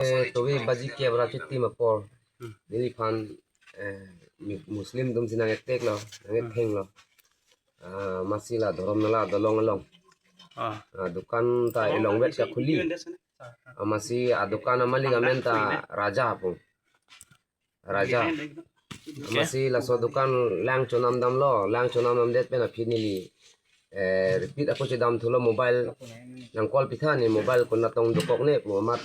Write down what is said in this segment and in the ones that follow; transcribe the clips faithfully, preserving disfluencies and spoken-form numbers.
Eh, tovi baji kep ra chitim apor. Hmm. Neliphan, eh, mi-, Muslim atum si nang-etek lo, nang-etheng lo. Ah, amatsi la Dhorom Nala adolong along. Ah. Ah, dukan ta elongvet kakhuli. Amatsi adukan amalik amen ta Raja pu. Raja. Okay. Amatsi laso dukan lang chonam damlo, lang chonam damdet pen aphi neli, eh, repeat ako chedam thulo, mobile nang call pitha, ne mobile konatong dokok ne pu amat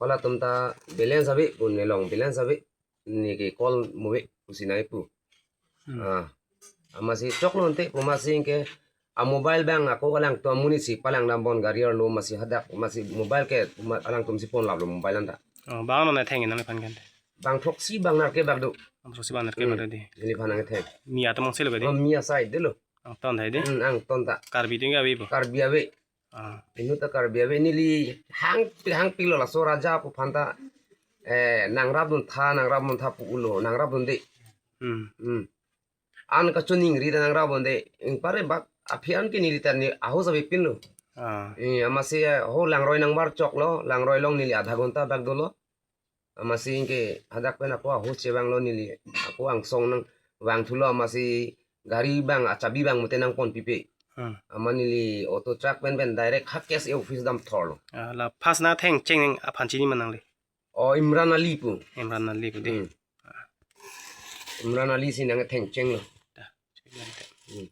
halatum ta balance ave pu, nelong balance ave, ne ke call mo ave pusi nai pu. Hmm. Ah. Amatsi choklo ante pu amatsi ke a mobile abang ako alangtum amonit si palang dambom gari arlo, amatsi hadak amatsi mobile ke ma-, alangtum si pon laplo mobile anta. Oh, bang non etheng nangliphan kan? Bang throksi bang nerkep bak do. Bang throksi bang nerkep bak do dei. Neliphan nang-etheng. Mi atum angse lo ka dei? Oh, mi asai dei lo. Angton dei dei? Hmm, angton ta. Karbi atum ke ave pu? Karbi ave. Ah. Inut ta Karbi ave, neli hangpik hangpik lo laso Raja pu aphan ta, eh, nangrapdun tha, nangrapdun tha pu ulo, nangrapdun dei. Hmm. Hmm. An kachiningri ta nangrapdun dei. Ingpare bak aphi an ke neli ta ne ahos ave pinlo. Ah. Eh, amatsi, eh, ho langroi nangbar choklo, langroi along neli adha ghonta bak dolo. Amatsi ke hadak pen ako ahos chevanglo neli, ako angsong nangvang thulo, amatsi gari abang achabi abang mate nangpon pipe. Hmm. Amat neli auto truck pen pen direct ha K S A office dam thorlo. Ah, la first nang thengcheng aphan chini ma nangli? Oh, Imran Ali pu. Imran Ali pu dei. Hmm. Imran Ali si nang-ethengcheng lo. Da. Hmm.